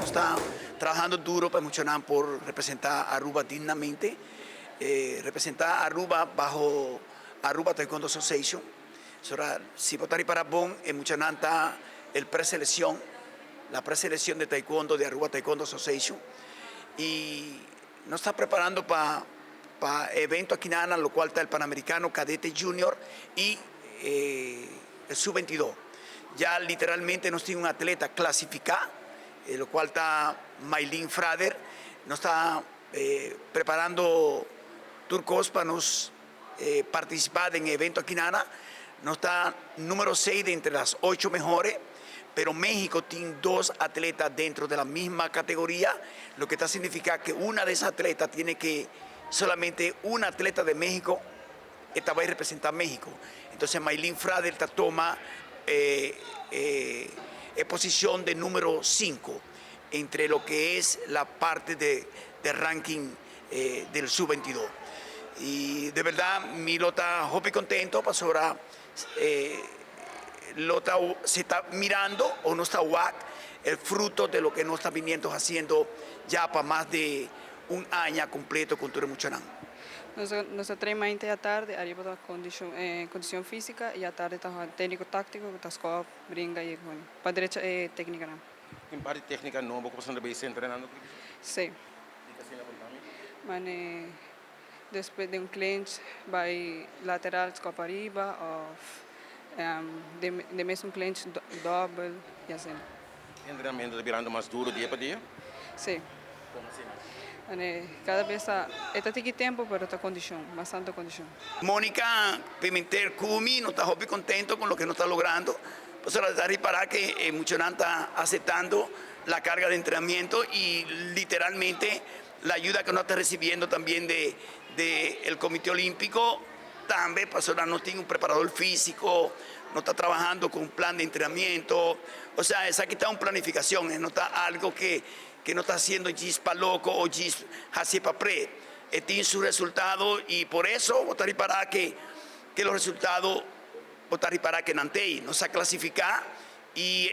Nos ta trahando duro pa muchanan por representa Aruba dignamente, representa Aruba baho Aruba Taekwondo Association. Sora si bo ta ripara bon e muchanan ta el preseleccion, la preseleccion de taekwondo de Aruba Taekwondo Association y nos ta preparando pa pa e evento akinana locual ta el Panamericano Cadete Junior y el Sub 22. Ya literalmente nos tin un atleta clasifica locual ta Maylin Frader. Nos ta preparando tur cos pa nos participa den e evento akinana. Nos ta numero seis de entre las ocho mehores, pero Mexico tin dos atleta dentro de la misma categoria, loke ta significa que una de esas atleta tiene que solamente un atleta de Mexico e ta bay representa Mexico. Entonces Maylin Fradel ta toma e posicion de numero cinco entre lo que es la parte de ranking del sub 22. Y de verdad mi lo ta hopi contento pasobra lo ta se ta mirando o nos ta wak el fruto de lo que nos ta biniendo haciendo ya pa mas de un aña completo con tur e muchanan. Nos ta train mainta y atardi, ariba ta condicion fisica y atardi ta tecnico tactico cu ta scoop, bringa y pa drecha e tecnicanan. Tin par di tecnica nobo cu boso ta bay entrenando? Si. Mane despues den un clinch bay lateral scoop ariba of den mesun clinch dobel y asina. E entrenamento ta birando mas duro dia pa dia? Si. Como asina? Mane cada bes ta e ta tiki tempo pero ta condicion, bastante condicion. Monica Pimentel cu mi no ta hopi contento con loke nos ta logrando, pasobra ta ripara ke e muchanan ta aceptando la carga de entrenamiento y literalmente la ayuda que nos ta recibiendo tambien de de el Comité Olímpico tambe pasobra no tin un preparador físico, no ta trabahando con un plan de entrenamiento, o sea esaki ta un planificacion, no ta algo que que no ta haciendo djis pa loco o djis haci pa pre, e tin su resultado y por eso bo ta ripara que que los resultado bo ta ripara que nan tey, nos a clasifica. Y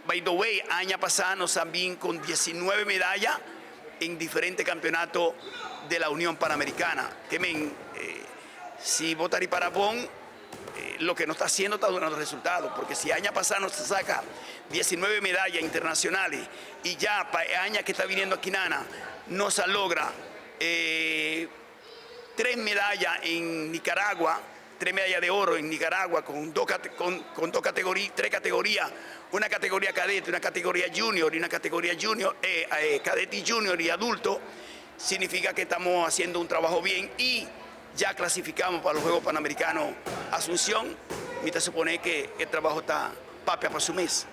by the way, aña pasá nos a bin con 19 medaya en diferente campeonato de la Unión Panamericana. Ke men, si bo ta ripara bon, loke nos ta haciendo ta dunando resultado, porque si aña pasá nos a saca 19 medaya internacionales y ya pa e aña ke ta viniendo akinana nos a logra tres medaya en Nicaragua, tres medalla de oro en Nicaragua con dos con dos categoría, tres categorías, una categoría cadete, una categoría junior y una categoría junior, cadete y junior y adulto, significa que estamos haciendo un trabajo bien y ya clasificamos para los Juegos Panamericanos Asunción, mi ta supone que e trabajo ta papia pa su mes.